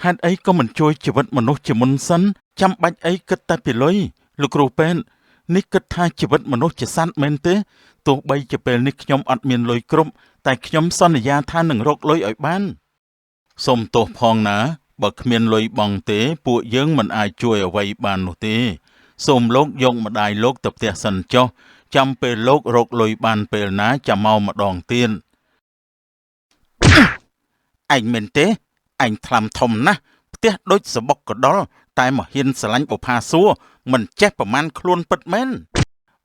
ហេតុអីក៏មិនជួយជីវិតមនុស្សជាមុនសិនចាំបាច់អីគិតតែពីលុយលោកគ្រូពេទ្យនេះគិតថាជីវិតមនុស្សជាសត្វមែនទេទោះបីជាពេលនេះខ្ញុំអត់មានលុយគ្រប់តែខ្ញុំសន្យាថានឹងរកលុយឲ្យបានសូមទោសផងណាបើគ្មានលុយបង់ទេពួកយើងមិនអាចជួយអ្វីបាននោះទេសូមលោកយកម្ដាយលោកទៅផ្ទះសិនចុះចាំពេលលោករកលុយបានពេលណាចាំមកម្ដងទៀតឯងមែនទេឯងថ្លាំធំណាស់ផ្ទះដូចសបុកកដុលតែមកហ៊ានស្រឡាញ់បុផាសួរមិនចេះប្រមាណខ្លួនពិតមែន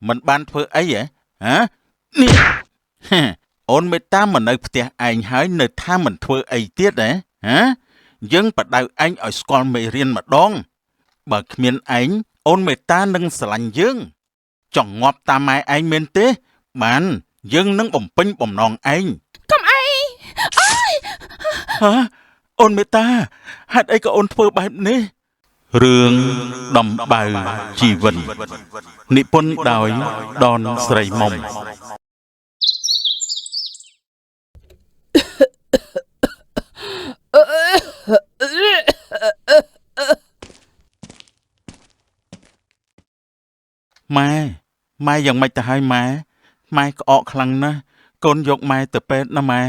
មិនបានធ្វើអីហ៎ហ៎នេះអូនមេត្តាមកនៅផ្ទះឯងហើយនៅថាមិនធ្វើអីទៀតហ៎ហ៎យើងបដៅឯងឲ្យស្គាល់មេរៀនម្ដងបើគ្មានឯងអូនមេត្តានឹងស្រឡាញ់យើងចង់ងាប់តាមម៉ែឯងមែនទេបានយើងនឹងបំពេញបំណងឯងកុំអីអើយហ៎អូនមេត្តាហេតុអីក៏អូនធ្វើបែបនេះរឿងដំបៅជីវិតនិពន្ធដោយដនស្រីមុំម៉ែម៉ែយ៉ាងម៉េចទៅហើយម៉ែម៉ែក្អកខ្លាំងណាស់កូនយកម៉ែទៅពេទ្យណាម៉ែ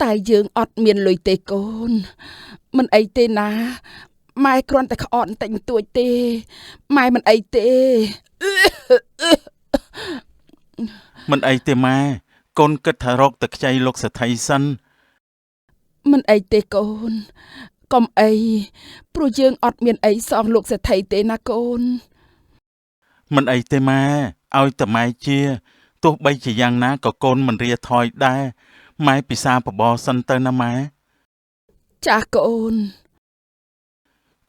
តែយើងអត់មានលុយទេកូនមិនអីទេណាម៉ែគ្រាន់តែក្អកបន្តិចបន្តួចទេម៉ែមិនអីទេមិនអីទេម៉ែកូនគិតថារកទៅខ្ចីលោកសេដ្ឋីសិនមិនអីទេកូនកុំអីព្រោះយើងអត់មានអីសងលោកសេដ្ឋីទេណាកូនមិនអីទេម៉ែឲ្យតែម៉ែជាទោះបីជាយ៉ាងណាក៏កូនមិនរាថយដែរម៉ែពិសាបបរសិនទៅណាម៉ែចាស់កូន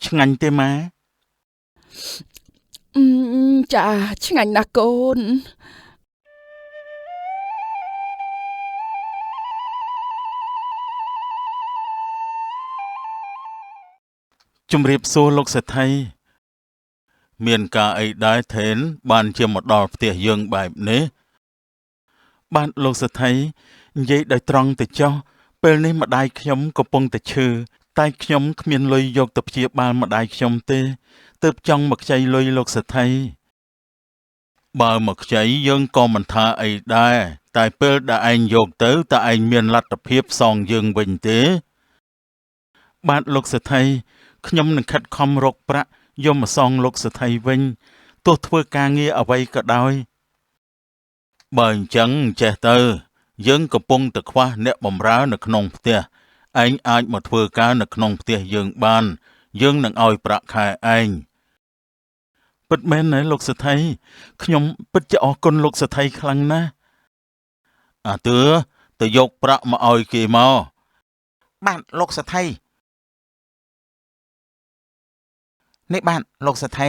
ឆ្ងាញ់ទេម៉ែចាឆ្ងាញ់ណាស់កូនជំរាបសួរលោកសេដ្ឋីមានការអីដែរថេនបានជាមកដល់ផ្ទះយើងបែបនេះបាទលោកសេដ្ឋីនិយាយដោយត្រង់ទៅចុះពេលនេះម្ដាយខ្ញុំកំពុងតែឈឺតែខ្ញុំគ្មានលុយយកទៅព្យាបាលម្ដាយខ្ញុំទេទើបចង់មកខ្ចីលុយលោកសេដ្ឋីបើមកខ្ចីយើងក៏មិនថាអីដែរតែពេលដែលឯងយកទៅតើឯងមានលទ្ធភាពសងយើងវិញទេបាទលោកសេដ្ឋីខ្ញុំនឹងខិតខំរកប្រាក់យកមកសងលោកសេដ្ឋីវិញទោះធ្វើការងារអ្វីក៏ដោយបើអញ្ចឹងចេះទៅយើងកំពុងតែខ្វះអ្នកបម្រើនៅក្នុងផ្ទះឯងអាចមកធ្វើការនៅក្នុងផ្ទះយើងបានយើងនឹងឲ្យប្រាក់ខែឯងពិតមែនណាលោកសេដ្ឋីខ្ញុំពិតជាអរគុណលោកសេដ្ឋីខ្លាំងណាស់អាទឿទៅយកប្រាក់មកឲ្យគេមកបាទលោកសេដ្ឋីនេះបាទលោកសេដ្ឋី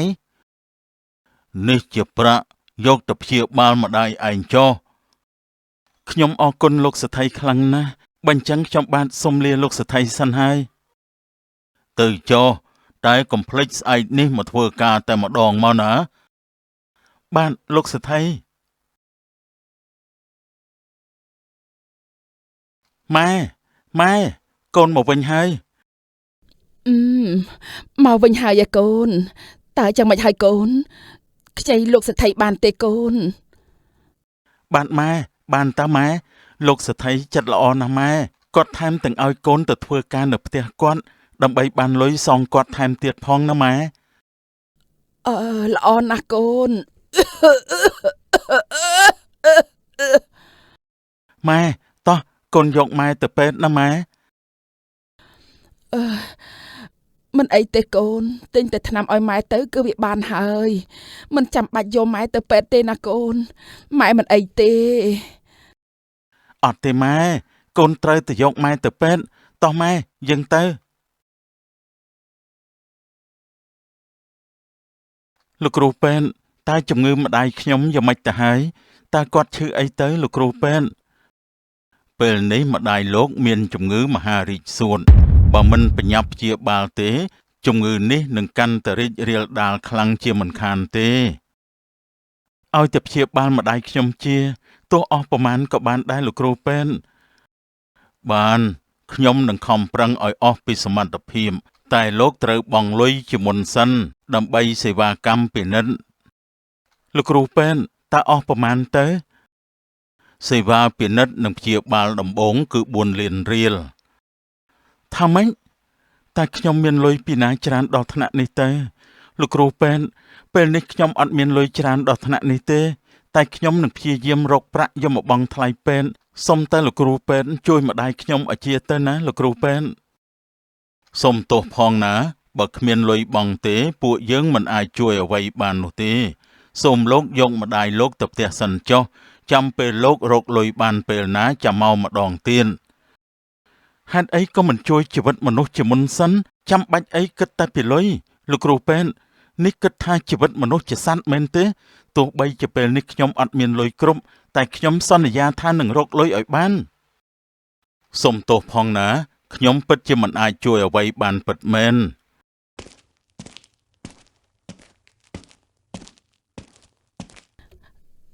នេះជាប្រាក់យកទៅព្យាបាលម្ដាយឯងចុះខ្ញុំអរគុណលោកសេដ្ឋីខ្លាំងណាស់បើអញ្ចឹងខ្ញុំបាទសូមលាលោកសេដ្ឋីសិនហើយទៅចុះតែកុំភ្លេចស្អែកនេះមកធ្វើការតែម្ដងមកណាបាទលោកសេដ្ឋីម៉ែម៉ែកូនមកវិញហើយមកវិញហើយឯកូនតើយ៉ាងម៉េចហើយកូនខ្ចីលោកសេដ្ឋីបានទេកូនបានម៉ែបានតាម៉ែលោកសេដ្ឋីចិត្តល្អណាស់ម៉ែគាត់ថែមទាំងឲ្យកូនទៅធ្វើការនៅផ្ទះគាត់ដើម្បីបានលុយសងគាត់ថែមទៀតផងណាម៉ែអឺល្អណាស់កូនម៉ែតោះកូនយកម៉ែទៅពេទ្យណាម៉ែអឺមិនអីទេកូនទិញតែថ្នាំឲ្យម៉ែទៅគឺវាបានហើយមិនចាំបាច់យកម៉ែទៅពេទ្យទេណាកូនម៉ែមិនអីទេអត់ទេម៉ែកូនត្រូវទៅយកម៉ែទៅពេទ្យតោះម៉ែយើងទៅលោកគ្រូពេទ្យតើជំងឺម្ដាយខ្ញុំយ៉ាងម៉េចទៅហើយតើគាត់ឈឺអីទៅលោកគ្រូពេទ្យពេលនេះម្ដាយលោកមានជំងឺមហារីកសួតបើមិនបញ្ញាប់ព្យាបាលទេជំងឺនេះនឹងកាន់តែរីករាលដាលខ្លាំងជាមិនខានទេឲ្យតែព្យាបាលម្ដាយខ្ញុំជាទោះអស់ប្រមាណក៏បានដែរលោកគ្រូពេទ្យបាន ខ្ញុំនឹងខំប្រឹងឲ្យអស់ពីសមត្ថភាពតែលោកត្រូវបង់លុយជាមុនសិនដើម្បីសេវាកម្មពិនិត្យលោកគ្រូពេទ្យតើអស់ប្រមាណទៅសេវាពិនិត្យនិងព្យាបាលដំបូងគឺ4លានរៀលថាម៉េចតែខ្ញុំមានលុយពីណាច្រើនដល់ថ្នាក់នេះទៅលោកគ្រូពេទ្យពេលនេះខ្ញុំអត់មានលុយច្រើនដល់ថ្នាក់នេះទេតែខ្ញុំនឹងព្យាយាមរកប្រាក់យកមកបង់ថ្លៃពេទ្យសុំតែលោកគ្រូពេទ្យជួយម្ដាយខ្ញុំឲ្យជាទៅណាលោកគ្រូពេទ្យសូមទោសផងណាបើគ្មានលុយបង់ទេពួកយើងមិនអាចជួយអ្វីបាននោះទេសូមលោកយកម្ដាយលោកទៅផ្ទះសិនចុះចាំពេលលោករកលុយបានពេលណាចាំមកម្ដងទៀតហេតុអីក៏មិនជួយជីវិតមនុស្សជាមុនសិនចាំបាច់អីគិតតែពីលុយលោកគ្រូពេទ្យនេះគិតថាជីវិតមនុស្សជាសត្វមែនទេទោះបីជាពេលនេះខ្ញុំអត់មានលុយគ្រប់តែខ្ញុំសន្យាថានឹងរកលុយឲ្យបានសូមទោសផងណាខ្ញុំពិតជាមិនអាចជួយអ្វីបានពិតមែន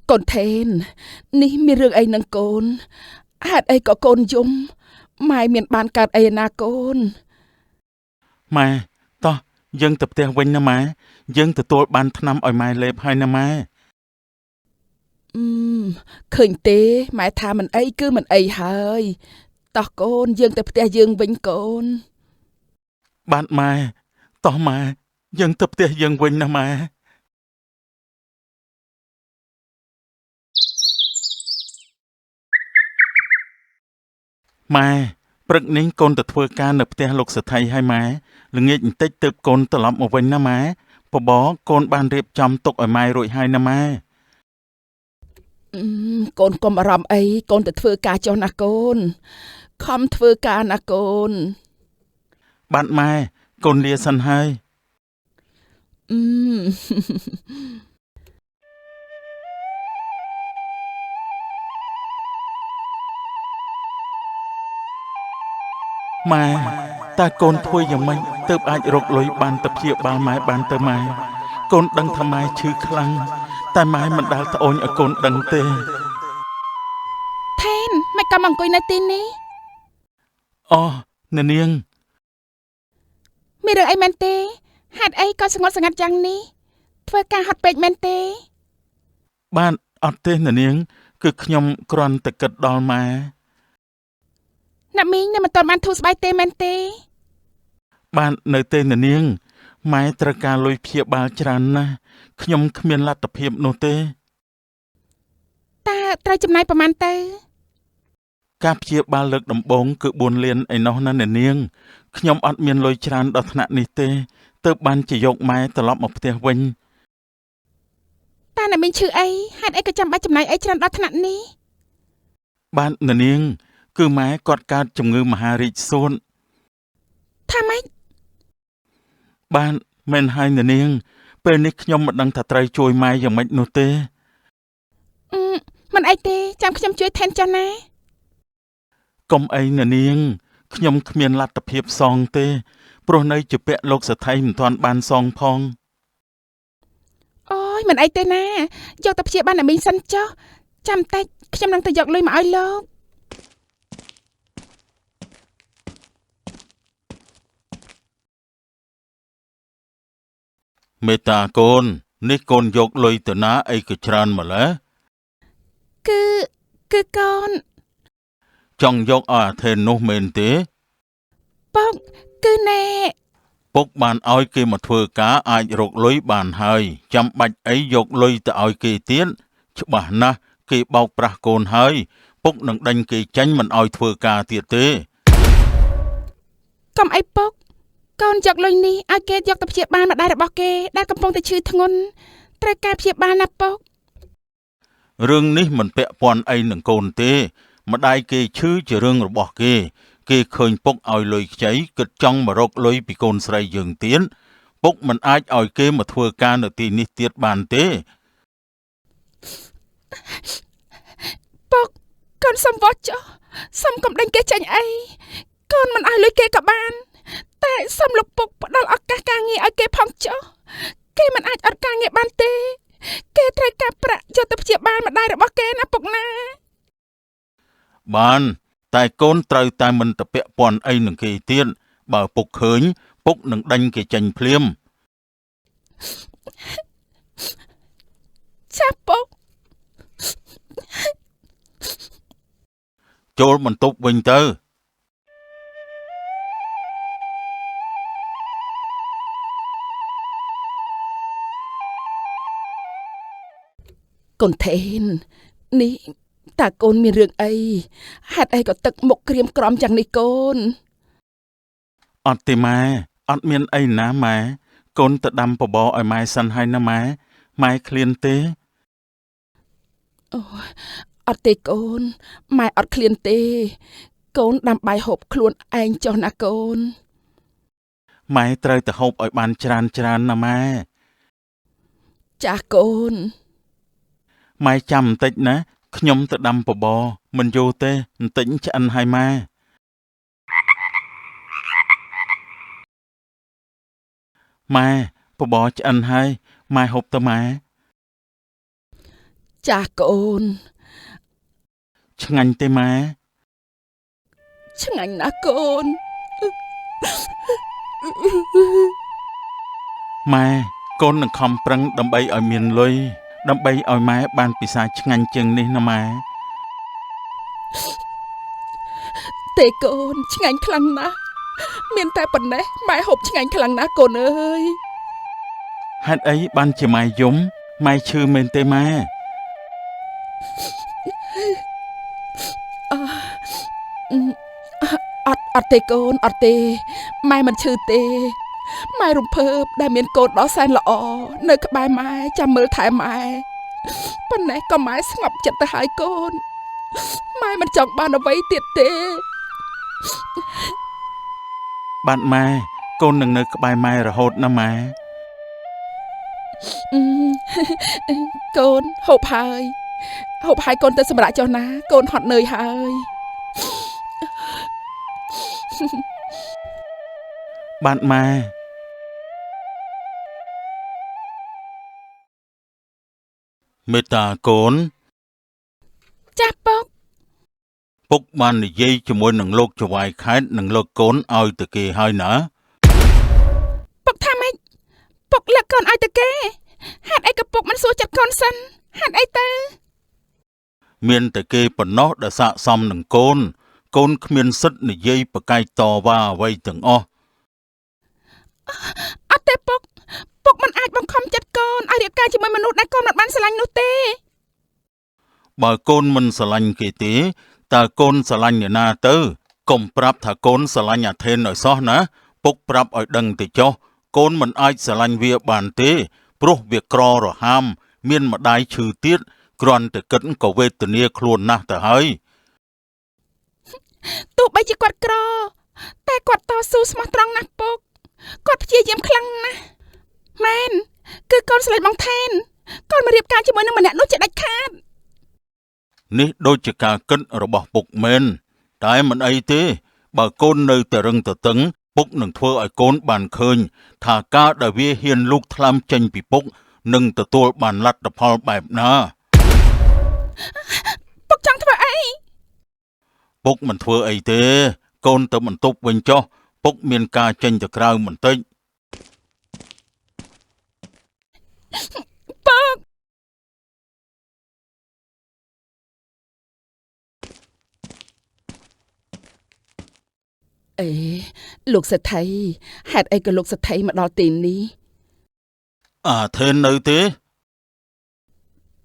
កូនថេននេះមានរឿងអីនឹងកូនហេតុអីក៏កូនយំម៉ែមានបានកើតអីណាកូនម៉ែតោះយើងទៅផ្ទះវិញណាម៉ែយើងទទួលបានថ្នាំឲ្យម៉ែលេបហើយណាម៉ែឃើញទេម៉ែថាមិនអីគឺមិនអីហើយតោះកូនយើងទៅផ្ទះយើងវិញកូនបាទម៉ែតោះម៉ែយើងទៅផ្ទះយើងវិញណាម៉ែម៉ែព្រឹកនេះកូនទៅធ្វើការនៅផ្ទះលោកសេដ្ឋីហើយម៉ែល្ងាចបន្តិចទើបកូនត្រឡប់មកវិញណាម៉ែបបរកូនបានរៀបចំទុកឲ្យម៉ែរួចហើយណាម៉ែកូនកុំអារម្មណ៍អីកូនទៅធ្វើការចុះណាកូនខំធ្វើការណាកូនបាទម៉ែកូនលាសិនហើយម៉ែតើកូនធ្វើយ៉ាងម៉េចទើបអាចរកលុយបានទៅព្យាបាលម៉ែបានទៅម៉ែកូនដឹងថាម៉ែឈឺខ្លាំងតែម៉ែមិនដែលត្អូញឲ្យកូនដឹងទេថេនមិនក៏មកអង្គុយនៅទីនេះអូអ្នកនាងមានរឿងអីមែនទេហេតុអីក៏ស្ងត់ស្ងាត់យ៉ាងនេះធ្វើការហត់ពេកមែនទេបាទអត់ទេអ្នកនាងគឺខ្ញុំគ្រាន់តែគិតដល់ម៉ែអ្នកមីងនៅមិនទាន់បានធូរស្បើយទេមែនទេបាទនៅទេអ្នកនាងម៉ែត្រូវការលុយព្យាបាលច្រើនណាស់ខ្ញុំគ្មានលទ្ធភាពនោះទេតើត្រូវចំណាយប្រមាណទៅការព្យាបាលលើកដំបូងគឺ4លានឯណោះណាអ្នកនាងខ្ញុំអត់មានលុយច្រើនដល់ថ្នាក់នេះទេទើបបានជាយកម៉ែត្រឡប់មកផ្ទះវិញតើអ្នកមីងឈឺអីហេតុអីក៏ចាំបាច់ចំណាយអីច្រើនដល់ថ្នាក់នេះបាទអ្នកនាងគឺម៉ែគាត់កើតជំងឺមហារីកសួតថាម៉េចបាទមែនហើយអ្នកនាងពេលនេះខ្ញុំមិនដឹងថាត្រូវជួយម៉ែយ៉ាងម៉េចនោះទេមិនអីទេចាំខ្ញុំជួយថែមចុះណាកុំអីអ្នកនាងខ្ញុំគ្មានលទ្ធភាពសងទេព្រោះនៅជាពាក់លោកសេដ្ឋីមិនទាន់បានសងផងអូយមិនអីទេណាយកទៅព្យាបាលអ្នកមីងសិនចុះចាំតិចខ្ញុំនឹងទៅយកលុយមកឲ្យលោកមេតាកូននេះកូនយកលុយទៅណាអីក៏ច្រើនម្ល៉េះគឺកូនចង់យកឲ្យអាថេននោះមែនទេពុកគឺណែពុកបានឲ្យគេមកធ្វើការអាចរកលុយបានហើយចាំបាច់អីយកលុយទៅឲ្យគេទៀតច្បាស់ណាស់គេបោកប្រាស់កូនហើយពុកនឹងដេញគេចេញមិនឲ្យធ្វើការទៀតទេកុំអីពុកកូនយកលុយនេះឲ្យគេយកទៅព្យាបាលម្ដាយរបស់គេដែលកំពុងតែឈឺធ្ងន់ត្រូវការព្យាបាលណាពុករឿងនេះមិនពាក់ព័ន្ធអីនឹងកូនទេម្ដាយគេឈឺជារឿងរបស់គេគេឃើញពុកឲ្យលុយខ្ចីគិតចង់មករកលុយពីកូនស្រីយើងទៀតពុកមិនអាចឲ្យគេមកធ្វើការនៅទីនេះទៀតបានទេពុកកូនសុំវត្តចុះសុំកុំដេញគេចេញអីកូនមិនឲ្យលុយគេក៏បានតែសុំលោកពុកផ្ដល់ឱកាសការងារឲ្យគេផងចុះគេមិនអាចអត់ការងារបានទេគេត្រូវការប្រាក់យកទៅព្យាបាលម្ដាយរបស់គេណាពុកណាបាន តែកូនត្រូវតែមិនទៅពាក់ព័ន្ធអីនឹងគេទៀតបើពុកឃើញពុកនឹងដេញគេចេញភ្លាម ចាពុក ចូលបន្ទប់វិញទៅ កូនថេននេះតើកូនមានរឿងអីហេតុអីក៏ទឹកមុខក្រៀមក្រំយ៉ាងនេះកូន អត់ទេម៉ែអត់មានអីណាម៉ែកូនទៅដាំបបរឲ្យម៉ែសិនហើយណាម៉ែម៉ែឃ្លានទេ អូអត់ទេកូនម៉ែអត់ឃ្លានទេ កូនដាំបាយហូបខ្លួនឯងចុះណាកូន ម៉ែត្រូវទៅហូបឲ្យបានច្រើនច្រើនណាម៉ែ ចាស់កូន ម៉ែចាំបន្តិចណាខ្ញុំទៅដាំបបរមិនយូរទេបន្តិចឆ្អិនហើយម៉ែ ម៉ែបបរឆ្អិនហើយម៉ែហូបទៅម៉ែ ចាស់កូន ឆ្ងាញ់ទេម៉ែ ឆ្ងាញ់ណាស់កូន ម៉ែកូននឹងខំប្រឹងដើម្បីឲ្យមានលុយដើម្បីឲ្យម៉ែបានពិសាឆ្ងាញ់ជាងនេះណាម៉ែ ទេកូនឆ្ងាញ់ខ្លាំងណាស់មានតែប៉ុណ្ណេះម៉ែហូបឆ្ងាញ់ខ្លាំងណាស់កូនអើយ ហេតុអីបានជាម៉ែយំម៉ែឈឺមែនទេម៉ែ អត់ទេកូនអត់ទេម៉ែមិនឈឺទេម៉ែរំភើបដែលមានកូនដ៏សែនល្អនៅក្បែរម៉ែចាំមើលថែម៉ែប៉ុណ្ណេះក៏ម៉ែស្ងប់ចិត្តទៅហើយកូនម៉ែមិនចង់បានអ្វីទៀតទេ បាទម៉ែកូននឹងនៅក្បែរម៉ែរហូតណាម៉ែ កូនហូបហើយហូបហើយកូនទៅសម្រាកចុះណាកូនហត់នឿយហើយ បាទម៉ែមេត្តាកូន ចាស់ពុក ពុកបាននិយាយជាមួយនឹងលោកចៅហ្វាយខេត្តនិងលោកកូនឲ្យទៅគេហើយណា ពុកថាម៉េចពុកលើកកូនឲ្យទៅគេហេតុអីក៏ពុកមិនសួរចិត្តកូនសិនហេតុអីទៅ មានតែគេប៉ុណ្ណោះដែលស័ក្តិសមនឹងកូន កូនគ្មានសិទ្ធិនិយាយប្រកែកតវ៉ាអ្វីទាំងអស់ អត់ទេពុកពុកមិនអាចបង្ខំចិត្តកូនឲ្យរៀបការជាមួយមនុស្សដែលកូនមិនបានស្រឡាញ់នោះទេ បើកូនមិនស្រឡាញ់គេទេតើកូនស្រឡាញ់អ្នកណាទៅកុំប្រាប់ថាកូនស្រឡាញ់អាថេនឲ្យសោះណាពុកប្រាប់ឲ្យដឹងទៅចុះកូនមិនអាចស្រឡាញ់វាបានទេព្រោះវាក្ររហាមមានម្ដាយឈឺទៀតគ្រាន់តែគិតក៏វេទនាខ្លួនណាស់ទៅហើយ ទោះបីជាគាត់ក្រតែគាត់តស៊ូស្មោះត្រង់ណាស់ពុកគាត់ព្យាយាមខ្លាំងណាស់មែនគឺកូនស្រឡាញ់បងថេនកូនមករៀបការជាមួយនឹងម្នាក់នោះជាដាច់ខាត នេះដូចជាការគិតរបស់ពុកមែនតែមិនអីទេបើកូននៅតែរឹងទទឹងពុកនឹងធ្វើឲ្យកូនបានឃើញថាការដែលវាហ៊ានលូកថ្លើមចេញពីពុកនឹងទទួលបានលទ្ធផលបែបណា ពុកចង់ធ្វើអី ពុកមិនធ្វើអីទេកូនទៅបន្ទប់វិញចុះពុកមានការចេញទៅក្រៅបន្តិច ពុកអេលោកសេដ្ឋីហេតុអីក៏លោកសេដ្ឋីមកដល់ទីនេះ អាថេននៅទេ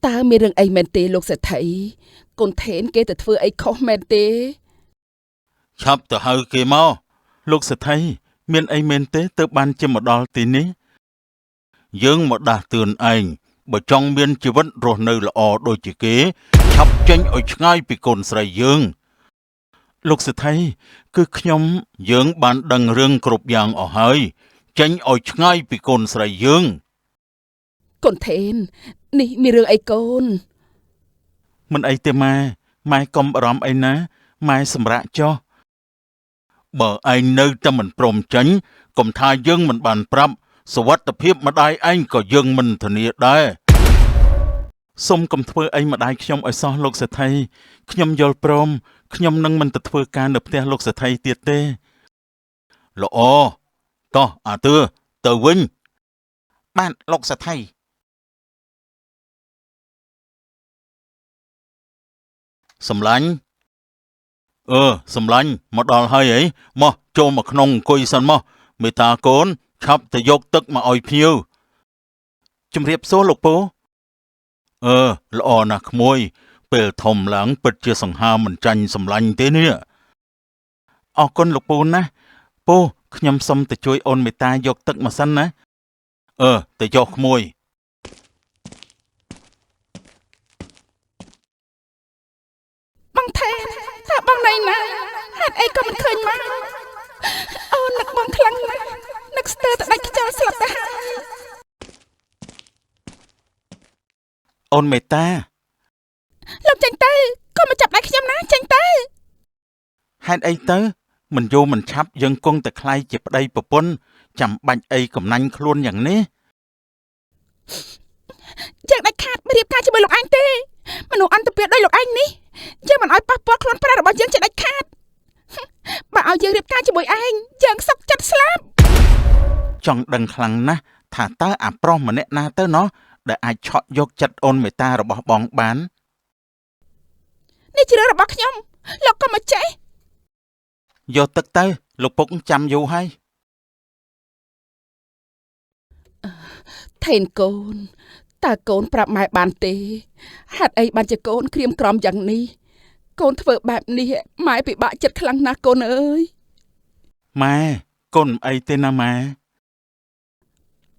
តើមានរឿងអីមែនទេលោកសេដ្ឋីកូនថេនគេទៅធ្វើអីខុសមែនទេ ឆាប់ទៅហៅគេមកលោកសេដ្ឋីមានអីមែនទេទើបបានជាមកដល់ទីនេះយើងមកដាស់តឿនឯងបើចង់មានជីវិតរស់នៅល្អដូចជាគេឆាប់ចេញឲ្យឆ្ងាយពីកូនស្រីយើងលោកសេដ្ឋីគឺខ្ញុំយើងបានដឹងរឿងគ្រប់យ៉ាងអស់ហើយចេញឲ្យឆ្ងាយពីកូនស្រីយើង កូនថេននេះមានរឿងអីកូន មិនអីទេម៉ែម៉ែកុំបារម្ភអីណាម៉ែសម្រាកចុះបើឯងនៅតែមិនព្រមចេញកុំថាយើងមិនបានប្រាប់សុវត្ថិភាពម្ដាយឯងក៏យើងមិនធានាដែរ សូមកុំធ្វើអីម្ដាយខ្ញុំឲ្យសោះលោកសេដ្ឋីខ្ញុំយល់ព្រមខ្ញុំនឹងមិនទៅធ្វើការនៅផ្ទះលោកសេដ្ឋីទៀតទេល្អតោះអាទឿទៅវិញបាទលោកសេដ្ឋីសម្លាញ់អឺសម្លាញ់មកដល់ហើយអីមកចូលមកក្នុងអង្គុយសិនមកមេតាកូនឆាប់ទៅយកទឹកមកឲ្យភ្ញៀវជំរាបសួរលោកពូអឺល្អណាស់ក្មួយពេលធំឡើងពិតជាសង្ហាមិនចាញ់សម្លាញ់ទេនេះអរគុណលោកពូណាស់ពូខ្ញុំសុំទៅជួយអូនមេតាយកទឹកមកសិនណាអឺទៅយកក្មួយ បងថេនតើបងណៃណាហេតុអីក៏មិនឃើញមកអូននឹកបងខ្លាំងណាស់នឹកស្ទើរតែដាច់ខ្យល់ស្លាប់ទៅហើយ អូនមេតា លោកចេញទៅកុំមកចាប់ដៃខ្ញុំណាចេញទៅ ហេតុអីទៅមិនយូរមិនឆាប់យើងគង់តែក្លាយជាប្តីប្រពន្ធចាំបាច់អីកំណាញ់ខ្លួនយ៉ាងនេះ យើងដាច់ខាតមិនរៀបការជាមួយលោកឯងទេមនុស្សអន្តពាដោយលោកឯងនេះយើងមិនឲ្យប៉ះពាល់ខ្លួនប្រាណរបស់យើងជាដាច់ខាតបើឲ្យយើងរៀបការជាមួយឯងយើងសុខចិត្តស្លាប់ ចង់ដឹងខ្លាំងណាស់ថាតើអាប្រុសម្នាក់ណាទៅណោះដែលអាចឆក់យកចិត្តអូនមេតារបស់បងបាន នេះជារឿងរបស់ខ្ញុំលោកកុំមកចេះ យកទឹកទៅលោកពុកចាំយូរហើយ ថេនកូនតើកូនប្រាប់ម៉ែបានទេហេតុអីបានជាកូនក្រៀមក្រំយ៉ាងនេះកូនធ្វើបែបនេះម៉ែពិបាកចិត្តខ្លាំងណាស់កូនអើយ ម៉ែកូនមិនអីទេណាម៉ែ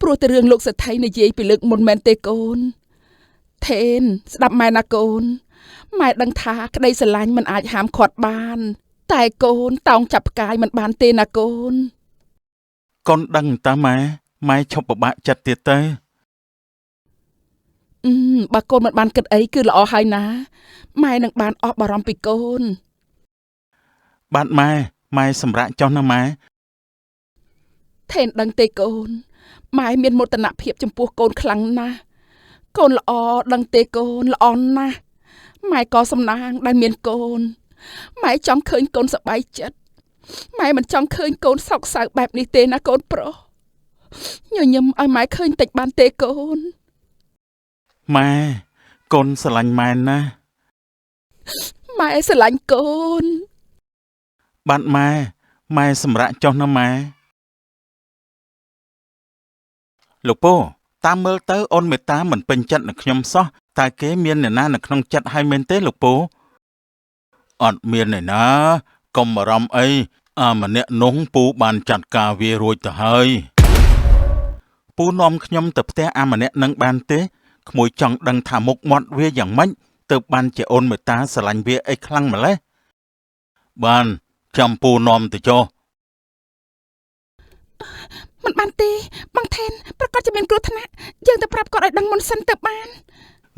ព្រោះតែរឿងលោកសេដ្ឋីនិយាយពីលើកមុនមែនទេកូនថេនស្ដាប់ម៉ែណាកូនម៉ែដឹងថាក្តីស្រឡាញ់មិនអាចហាមឃាត់បាន តែកូនតោងចាប់ផ្កាយមិនបានទេណាកូនកូនដឹងតាម៉ែម៉ែឈប់ពិបាកចិត្តទៀតទៅ បើកូនមិនបានគិតអីគឺល្អហើយណាម៉ែនឹងបានអស់បារម្ភពីកូន បាទម៉ែម៉ែសម្រាកចុះណាម៉ែ ថេនដឹងទេកូនម៉ែមានមោទនភាពចំពោះកូនខ្លាំងណាស់កូនល្អដឹងទេកូនល្អណាស់ម៉ែក៏សំណាងដែលមានកូនម៉ែចង់ឃើញកូនសប្បាយចិត្តម៉ែមិនចង់ឃើញកូនសោកសៅបែបនេះទេណាកូនប្រុសញញឹមឲ្យម៉ែឃើញតិចបានទេកូន ម៉ែកូនស្រឡាញ់ម៉ែណាស់ ម៉ែស្រឡាញ់កូន បាទម៉ែម៉ែសម្រាកចុះណាម៉ែលោកពូតាមមើលទៅអូនមេតាមិនពេញចិត្តនឹងខ្ញុំសោះតើគេមានអ្នកណានៅក្នុងចិត្តហើយមែនទេលោកពូអត់មានអ្នកណាកុំបារម្ភអីអាម្នាក់នោះពូបានចាត់ការវារួចទៅហើយពូនាំខ្ញុំទៅផ្ទះអាម្នាក់នឹងបានទេក្មួយចង់ដឹងថាមុខមាត់វាយ៉ាងម៉េចទើបបានជាអូនមេតាស្រឡាញ់វាអីខ្លាំងម្ល៉េះបានចាំពូនាំទៅចុះ មិនបានទេបងថេនប្រកាសជាមានគ្រោះថ្នាក់យើងទៅប្រាប់គាត់ឲ្យដឹងមុនសិនទៅបាន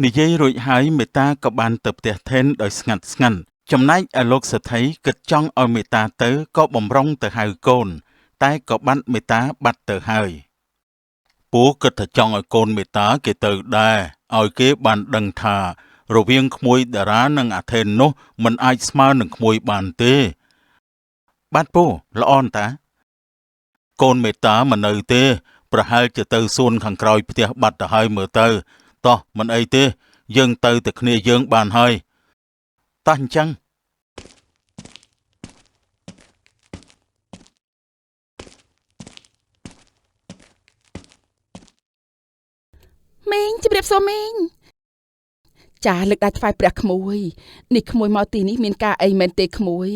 និយាយរួចហើយមេតាក៏បានទៅផ្ទះថេនដោយស្ងាត់ស្ងាត់ចំណែកឯលោកសេដ្ឋីគិតចង់ឲ្យមេតាទៅក៏បំរុងទៅហៅកូនតែក៏បាត់មេតាបាត់ទៅហើយពូគិតថាចង់ឲ្យកូនមេតាគេទៅដែរឲ្យគេបានដឹងថារវាងក្មួយតារានិងអាថេននោះមិនអាចស្មើនឹងក្មួយបានទេបាទពូល្អណាស់តាកូនមេតាមិននៅទេប្រហែលជាទៅសួនខាងក្រោយផ្ទះបាត់ទៅហើយមើលទៅតោះមិនអីទេយើងទៅតែគ្នាយើងបានហើយតោះអញ្ចឹង មីងជម្រាបសួរមីងចាលើកដៃថ្វាយព្រះក្មួយនេះក្មួយមកទីនេះមានការអីមែនទេក្មួយ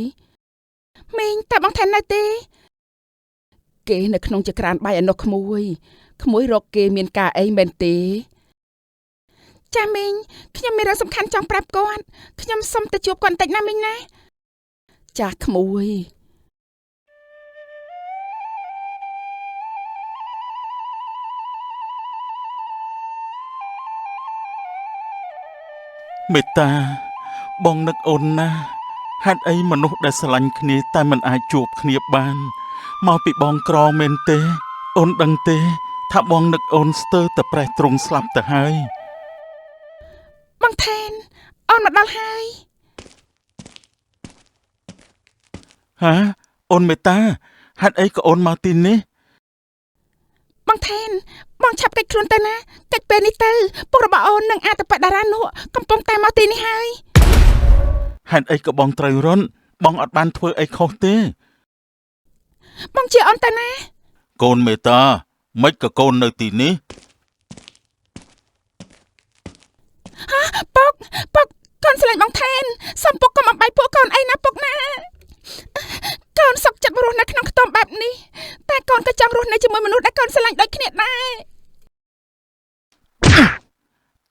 មីងតើបងថែននៅទេគេនៅក្នុងចក្រានបាយឯនោះក្មួយក្មួយរកគេមានការអីមែនទេចាមីងខ្ញុំមានរឿងសំខាន់ចង់ប្រាប់គាត់ខ្ញុំសុំទៅជួបគាត់បន្តិចណាមីងណាចាក្មួយ មេតាបងនឹកអូនណាស់ហេតុអីមនុស្សដែលស្រឡាញ់គ្នាតែមិនអាចជួបគ្នាបានមកពីបងក្រមែនទេអូនដឹងទេថាបងនឹកអូនស្ទើរតែប្រេះទ្រង់ស្លាប់ទៅហើយ បងថេនអូនមកដល់ហើយ ហាអូនមេតាហេតុអីក៏អូនមកទីនេះ បងថេនបងឆាប់កិច្ចខ្លួនទៅណាកិច្ចពេលនេះទៅពុករបស់អូននិងអត្តបតារានោះកំពុងតែមកទីនេះហើយ ហេតុអីក៏បងត្រូវរត់បងអត់បានធ្វើអីខុសទេ បងជាអូនទៅណា កូនមេតាមិនក៏កូននៅទីនេះ ពុកពុកកូនស្រឡាញ់បងថេនសុំពុកកុំបំបីពួកកូនអីណាពុកណាកូនសុខចិត្តរស់នៅក្នុងខ្ទមបែបនេះតែកូនក៏ចង់រស់នៅជាមួយមនុស្សដែលកូនស្រឡាញ់ដូចគ្នាដែរ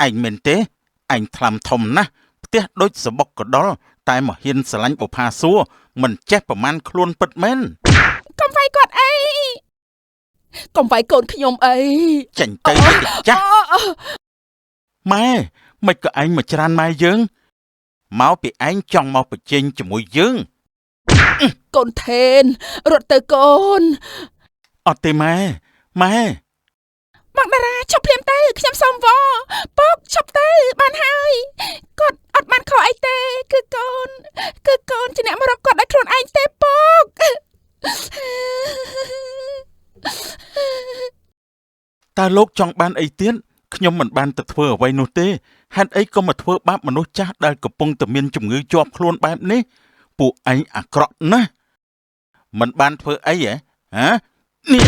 ឯងមែនទេឯងថ្លាំធំណាស់ផ្ទះដូចសបុកកដុលតែមកហ៊ានស្រឡាញ់បុផាសួរមិនចេះប្រមាណខ្លួនពិតមែនកុំវាយគាត់អីកុំវាយកូនខ្ញុំអី ចេញទៅចាស់ម៉ែមិនក៏ឯងមកច្រានម៉ែយើងមកពីឯងចង់មកប្រជែងជាមួយយើង កូនថេនរត់ទៅកូន អត់ទេម៉ែម៉ែ បងតារាឈប់ភ្លាមទៅខ្ញុំសុំវពុកឈប់ទៅបានហើយគាត់អត់បានខុសអីទេគឺកូនគឺកូនជាអ្នកមករកគាត់ដោយខ្លួនឯងទេពុក តើលោកចង់បានអីទៀតខ្ញុំមិនបានទៅធ្វើអ្វីនោះទេហេតុអីក៏មកធ្វើបាបមនុស្សចាស់ដែលកំពុងតែមានជំងឺជាប់ខ្លួនបែបនេះពួកឯងអាក្រក់ណាស់មិនបានធ្វើអីហ៎ហ៎នេះ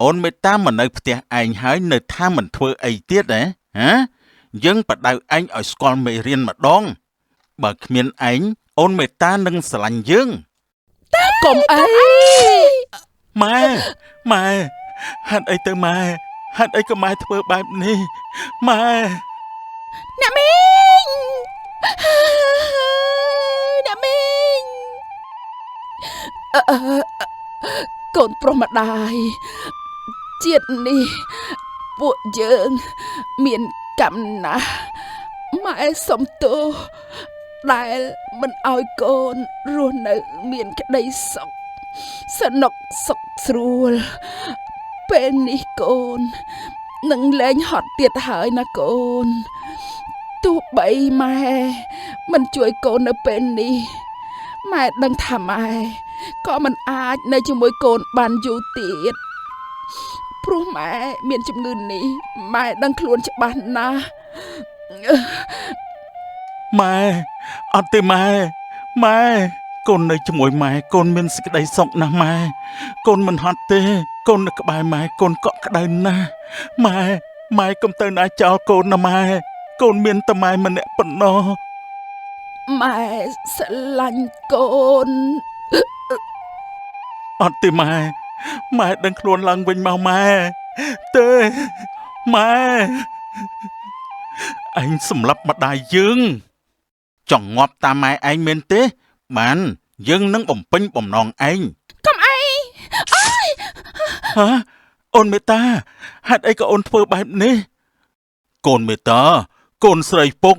អូនមេតាមកនៅផ្ទះឯងហើយនៅថាមិនធ្វើអីទៀតហ៎ហ៎យើងបដៅឯងឲ្យស្គាល់មេរៀនម្ដងបើគ្មានឯងអូនមេតានឹងស្រឡាញ់យើង កុំអី ម៉ែម៉ែហេតុអីទៅម៉ែហេតុអីក៏ម៉ែធ្វើបែបនេះម៉ែ អ្នកមីងអ្នកមីងកូនប្រុសម្ដាយជាតិនេះពួកយើងមានកម្មណាស់ម៉ែសុំទោសដែលមិនឲ្យកូនរស់នៅមានក្តីសុខសនុកសុខស្រួលពេលនេះកូននឹងលែងហត់ទៀតហើយណាកូនទោះបីម៉ែមិនជួយកូននៅពេលនេះម៉ែដឹងថាម៉ែក៏មិនអាចនៅជាមួយកូនបានយូរទៀតព្រោះម៉ែមានជំងឺនេះម៉ែដឹងខ្លួនច្បាស់ណាស់ ម៉ែអត់ទេម៉ែម៉ែកូននៅជាមួយម៉ែកូនមានសេចក្តីសុខណាស់ម៉ែកូនមិនហត់ទេកូននៅក្បែរម៉ែកូនកក់ក្ដៅណាស់ម៉ែម៉ែកុំទៅណាចោលកូនណាម៉ែកូនមានតែម៉ែម្នាក់ប៉ុណ្ណោះ ម៉ែស្រឡាញ់កូន អត់ទេម៉ែម៉ែដឹងខ្លួនឡើងវិញមកម៉ែទេម៉ែឯងសម្លាប់ម្ដាយយើងចង់ងាប់តាមម៉ែឯងមែនទេបានយើងនឹងបំពេញបំណងឯង កុំអីអើយ ហ៎អូនមេតាហេតុអីក៏អូនធ្វើបែបនេះកូនមេតាកូនស្រីពុក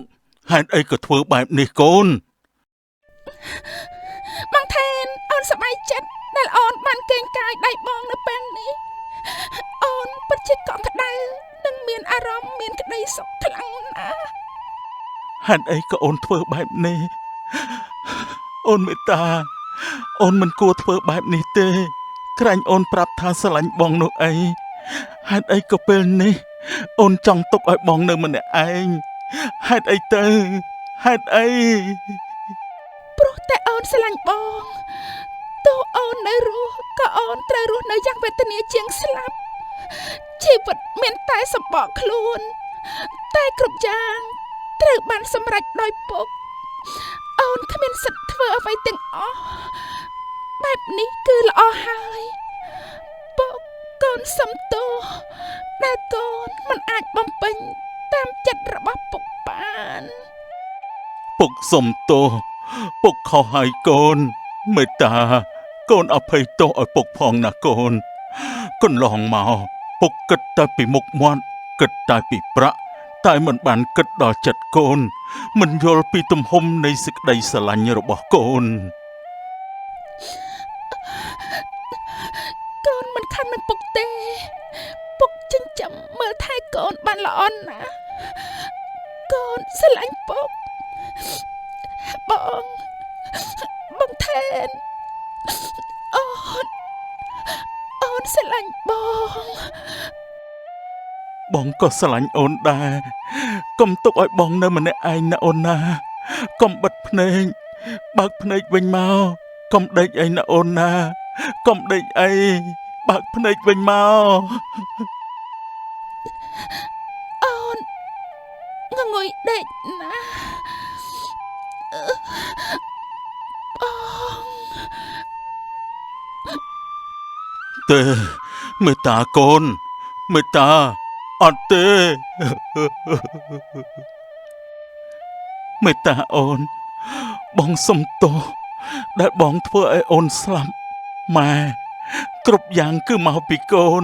ហេតុអីក៏ធ្វើបែបនេះកូន បងថេនអូនសប្បាយចិត្តដែលអូនបានគេងកាយដៃបងនៅពេលនេះអូនពិតជាកក់ក្ដៅនិងមានអារម្មណ៍មានក្តីសុខខ្លាំងណាស់ ហេតុអីក៏អូនធ្វើបែបនេះអូនមេតាអូនមិនគួរធ្វើបែបនេះទេក្រាញ់អូនប្រាប់ថាស្រឡាញ់បងនោះអីហេតុអីក៏ពេលនេះអូនចង់ទុកឲ្យបងនៅម្នាក់ឯងហេតុអីទៅហេតុអី ព្រោះតែអូនស្រឡាញ់បងទោះអូននៅរស់ក៏អូនត្រូវរស់នៅយ៉ាងវេទនាជាងស្លាប់ជីវិតមានតែសម្បកខ្លួនតែគ្រប់យ៉ាងត្រូវបានសម្រេចដោយពុកអូនគ្មានសិទ្ធិធ្វើអ្វីទាំងអស់បែបនេះគឺល្អហើយពុកកូនសុំទោសដែលកូនមិនអាចបំពេញតាមចិត្តរបស់ពុកបាន ពុកសុំទោសពុកខុសហើយកូនមេត្តាកូនអភ័យទោសឲ្យពុកផងណាកូនកន្លងមកពុកគិតតែពីមុខមាត់គិតតែពីប្រាក់តែមិនបានគិតដល់ចិត្តកូនមិនយល់ពីទំហំនៃសេចក្តីស្រឡាញ់របស់កូនក ូនមិនខឹងនឹងពុកទេពុកចិញ្ចឹមមើលថែកូនបានល្អណាស់ កូនស្រឡាញ់ពុកបងបងថេនអូនអូនស្រឡាញ់បង បងក៏ស្រឡាញ់អូនដែរកុំទុកឲ្យបងនៅម្នាក់ឯងណាអូនណាកុំបិទភ្នែកបើកភ្នែកវិញមកកុំដេកអីណាអូនណាកុំដេកអីបើកភ្នែកវិញមក អូនងងុយដេកណាបង ទេមេត្តាកូនមេត្តាអត់ទេមេត្តាអូនបងសុំទោសដែលបងធ្វើឲ្យអូនស្លាប់ម៉ែគ្រប់យ៉ាងគឺមកពីកូន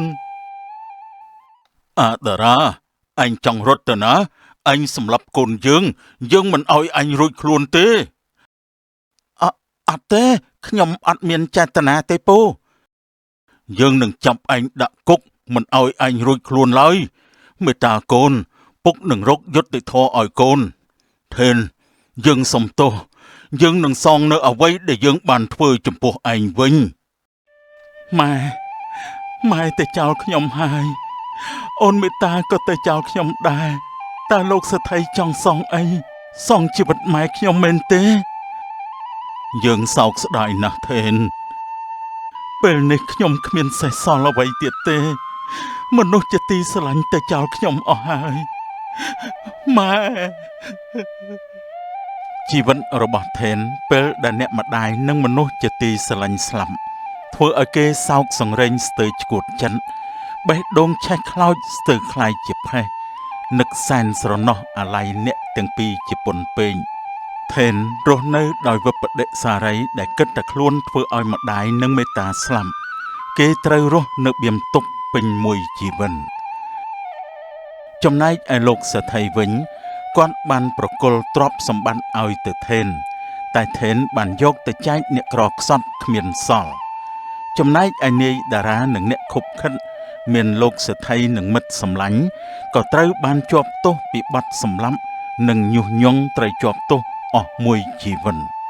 អាតារាអញចង់រត់ទៅណាអញសម្លាប់កូនយើងយើងមិនឲ្យអញរួចខ្លួនទេអត់ទេខ្ញុំអត់មានចេតនាទេពូយើងនឹងចាប់ឯងដាក់គុកមិនឲ្យឯងរួចខ្លួនឡើយមេត្តាកូនពុកនឹងរកយុត្តិធម៌ឲ្យកូនថេនយើងសុំទោសយើងនឹងសងនៅអ្វីដែលយើងបានធ្វើចំពោះឯងវិញម៉ែម៉ែទៅចោលខ្ញុំហើយអូនមេត្តាក៏ទៅចោលខ្ញុំដែរតើលោកសេដ្ឋីចង់សងអីសងជីវិតម៉ែខ្ញុំមែនទេយើងសោកស្ដាយណាស់ថេនពេលនេះខ្ញុំគ្មានសេះសល់អ្វីទៀតទេមនុស្សជាទីស្រឡាញ់ទៅចោលខ្ញុំអស់ហើយម៉ែជីវិតរបស់ថេនពេលដែលអ្នកម្ដាយនិងមនុស្សជាទីស្រឡាញ់ស្លាប់ធ្វើឲ្យគេសោកសង្រេងស្ទើរឆ្កួតចិត្តបេះដូងឆេះខ្លោចស្ទើរคล้ายជាផេះនឹកសែនស្រណោះអាល័យអ្នកទាំងពីរជាពុនពេញថេនរស់នៅដោយវិបដិសារីដែលគិតតែខ្លួនធ្វើឲ្យម្ដាយនិងមេត្តាស្លាប់គេត្រូវរស់នៅបៀមទុកពេញមួយជីវិតចំណែកឯលោកសេដ្ឋីវិញគាត់បានប្រគល់ទ្រព្យសម្បត្តិឲ្យទៅថេនតែថេនបានយកទៅចែកអ្នកក្រខ្សត់គ្មានសល់ចំណែកឯនាយតារានិងអ្នកខុបខិតមានលោកសេដ្ឋីនិងមិត្តសម្លាញ់ក៏ត្រូវបានជាប់ទោសពីបទសម្លាប់និងញុះញង់ត្រូវជាប់ទោសអស់មួយជីវិត។